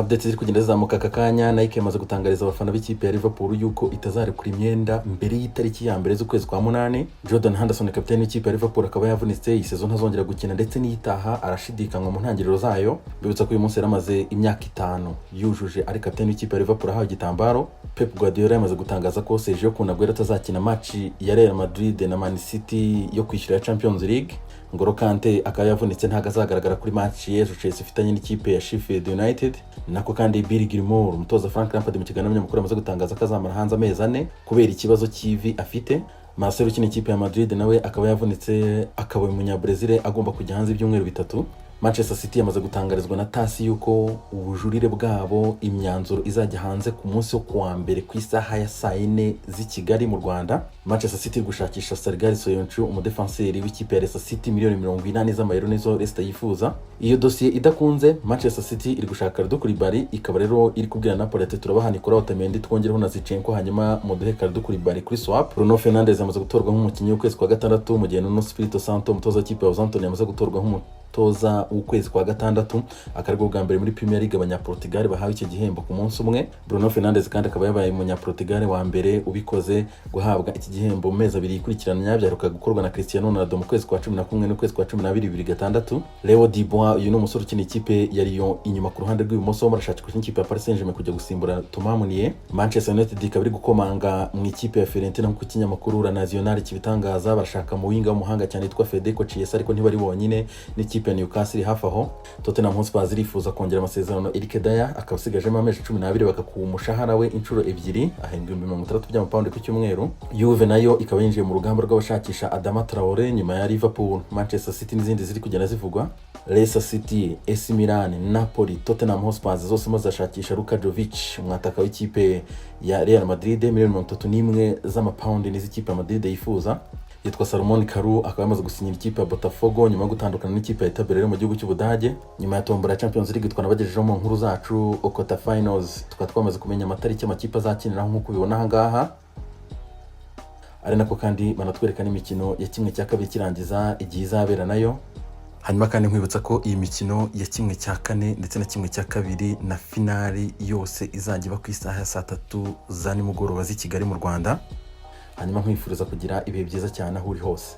Update ziri kugenda zizamuka aka kanya: Nike yamaze gutangariza abafana b'ikipe ya Liverpool yuko itazarekura imyenda mbere y'itariki ya 1 z'ukwezi kwa 8. Jordan Henderson, kapiteni w'ikipe ya Liverpool, akaba yavunitse. Iyi saison ntazongera gukina, ndetse n'iyitaha arashidikanywa mu ntangiriro zayo. Mbibutsa ko uyu munsi yaramaze imyaka 5 yujuje ari kapiteni w'ikipe ya Liverpool, ahawe igitambaro. Pep Guardiola yamaze gutangaza ko Sergio Kun Aguero atazakina match ya Real Madrid na Man City yo kwishyura ya Champions League. Ngolo Kante akaba yavunitse, ntabwo azagaragara kuri match y'ejo Chelsea ifitanye n'ikipe ya Sheffield United. Nako kandi Billy Gilmour, umutoza Frank Lampard mu kiganiro n'abanyamakuru amaze gutangaza ko azamara hanze amezi 4 kubera ikibazo cy'ivi afite. Marcelo ukina ikipe ya Madrid nawe akaba yavunitse, akaba umunya-Brazil agomba kujya hanze ibyumweru 3. Manchester City yamaze gutangarizwa na TAS yuko ubujurire bwabo imyanzuro izajya hanze ku munsi wo kuwa mbere ku isaha ya saa 4 z'i Kigali mu Rwanda. Manchester City iri gushakisha Caglar Soyuncu, umudefanseri w'ikipe ya Leicester City. Miliyoni 80 z'amayero nizo Leicester yifuza. Iyo dosiye idakunze, Manchester City iri gushaka Kalidou Koulibaly, ikaba rero iri kubwira Napoli ati: "Turabaha Nicolas Otamendi, twongereho na Zinchenko, hanyuma muduhe Kalidou Koulibaly kuri swap." Bruno Fernandes yamaze gutorwa nk'umukinnyi w'ukwezi kwa gatandatu, mu gihe Nuno Espirito Santo, umutoza w'ikipe ya Southampton, yamaze gutorwa nk'umutoza w'ukwezi kwa gatandatu, akaba aribwo bwa mbere muri Premier League abanyaportugal bahawe icyo gihembo ku munsi umwe. Bruno Fernandes kandi akaba yabaye umunyaportugal wa mbere ubikoze guhabwa iki gihembo mu mezi 2 yikurikiranya. Byaheruka gukorwa na Cristiano Ronaldo mu kwezi kwa 11 n'ukwezi kwa 12 2006. Leo Dubois, uyu ni umusore ukina ikipe ya Lyon inyuma ku ruhande rw'ibumoso, barashakishwa n'ikipe ya Paris Saint-Germain kujya gusimbura Thomas Meunier. Manchester United ikaba iri gukomanga mu ikipe ya Fiorentina nk'uko ikinyamakuru La Nazionale kibitangaza. Barashaka mu winger w'umuhanga cyane yitwa Federico Chiesa, ariko ntibari bonyine, n'ikipe ya Newcastle iri hafi aho. Tottenham Hotspur irifuza kongera amasezerano Eric Dier, akaba asigajemo amezi 12, bagakuba umushahara we inshuro ebyiri, ahembwa 60,000 by'amapawundi ku cyumweru. Juve nayo ikaba yinjiye mu rugamba rw'abashakisha Adama Traore nyuma ya Liverpool, Manchester City n'izindi ziri kugenda zivugwa. Leicester City, AC Milan, Napoli, Tottenham Hotspur zose zashakisha Luka Jovic, umwataka w'ikipe ya Real Madrid. Miliyoni 31 z'amapawundi nizo ikipe ya Madrid yifuza. Yitwa Salomon Kalou, akaba yamaze gusinyira ikipe ya Botafogo nyuma yo gutandukana n'ikipe ya Itabere mu gihugu cy'Ubudage. Nyuma ya tombora ya Champions League twanabagejejeho mu nkuru zacu, quarter finals, tukaba twamaze kumenya amatariki amakipe azakiniraho nk'uko ubibona aha ngaha, ari nako kandi banatwereka n'imikino ya 1/2 kirangiza igihe izabera nayo. Hanyuma kandi nkwibutsa ko iyi mikino ya 1/4 ndetse na 1/2 na finali yose izajya iba ku isaha ya saa 3 za nimugoroba z'i Kigali mu Rwanda. Hanyuma nkwifuriza kugira ibihe byiza cyane aho uri hose.